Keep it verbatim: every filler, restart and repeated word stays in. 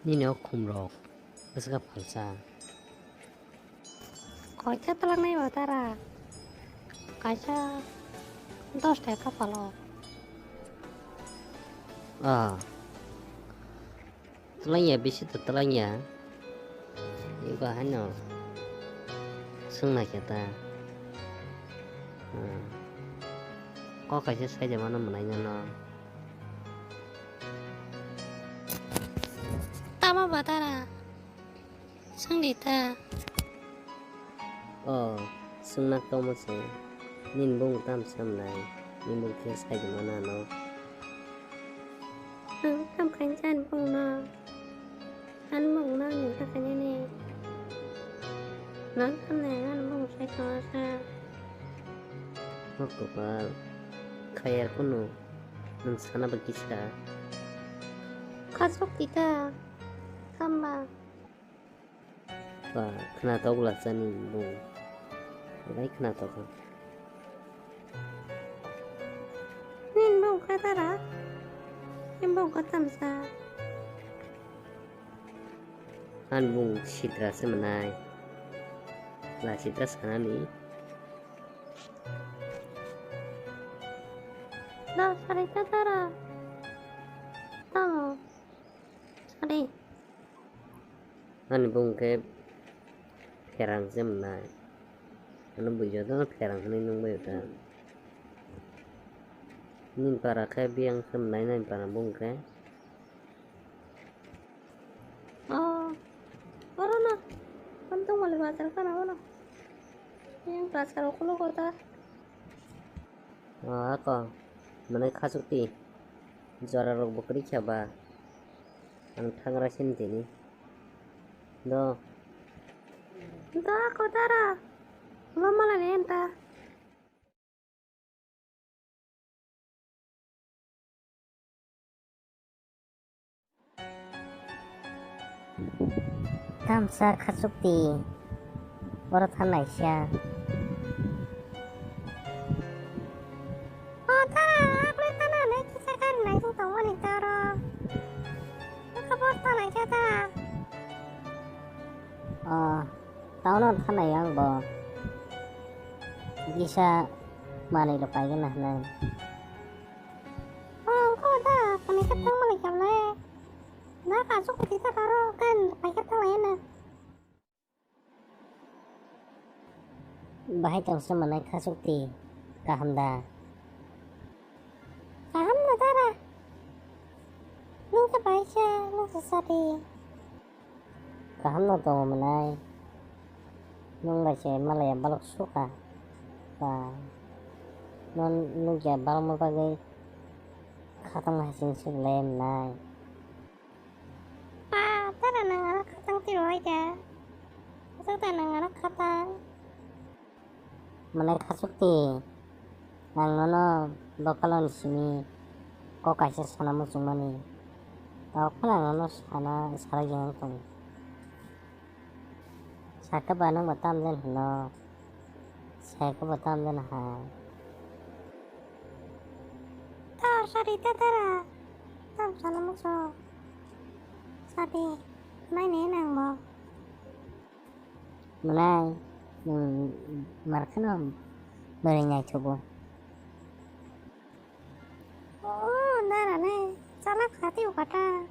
Nini o khumrok bwswk phalsa. Koita twlangnai ba tara? Kaisa dos taka palo. Ah. Twlangya, bisi to twlangya. Eba haino swngna khe ta. Hmm. Kok kaisa sai de mano mwnai nw no. Tamo ba tara? Swngdi ta. O, swngna tongmo se. Nini bung tam samnai? Nini bung khe sai de mano ano. Ang tam khainsa ani bung no. Ani bung no ni ta khainani. Nang tam nai ani bung sai tongsa. O kopal. Khayar kunu. Nwng sana bagwi sa. Khasuk kita. Kamba. Ba, khwnatok lachani bung. Belai khwnatok. Nini bung kha tara? Nini bung kha tamsa? Ani bung sitra se mwnai. La sitra sanani. Da sari ta tara. Tamo. Sari. Ani bung khe pherang se mwnai. Ano bujo to pherang hwnwi nung bai ta. Nini para khe biyang se mwnai nini para bung khe. Oh, oro no. Ang tong mali bazar kana bono. Yang bazar o kulo kota. O ako, mwnai khachukti. Jora rok bo kwrwi kha ba. Ang thangra sini tini. Do. Do ako dara. Lo mala ni enta. Tamsa khachukti, oro thanai sa. O tara, akwlai tana nai kisa kari nai tong tongmani toro. Khabor thanai sa ta. O, tauno thanai ang bo. Kisa manwi rok paigwna hwnwi. O, wngkha da, kwnwi khe thangmani khe le. Da, kasu kwthwi ta karo, kan pai khe thanglai na. Bahai tongsa mwnai khachukti, kaham da? Kaham no dara. Nwng khe bai se, nwng se sadi. Kaham no tongo mwnai. Nwng bai se malaya balok sukha. Ba, no nukya balokma bagwi khatang hasing suk le mwnai. Pa, tara nang ano khatang tiro hai da. Aswk da nang ano khatang. Mwnai khachukti, ang nono dokaloni simi kok kaisa sana muchungmani. Tao kheno ang nono sana, sana jeng tong. Sakhe ba nwng bo tam jen hwno. Sakhe bo tam jen hai. Tao sari ta dara. Tam sana muchung. Sari, mai ne nang bo. Mwnai, nwng mar kheno bwrwi naithogo. O, dara le, chala khati o kata.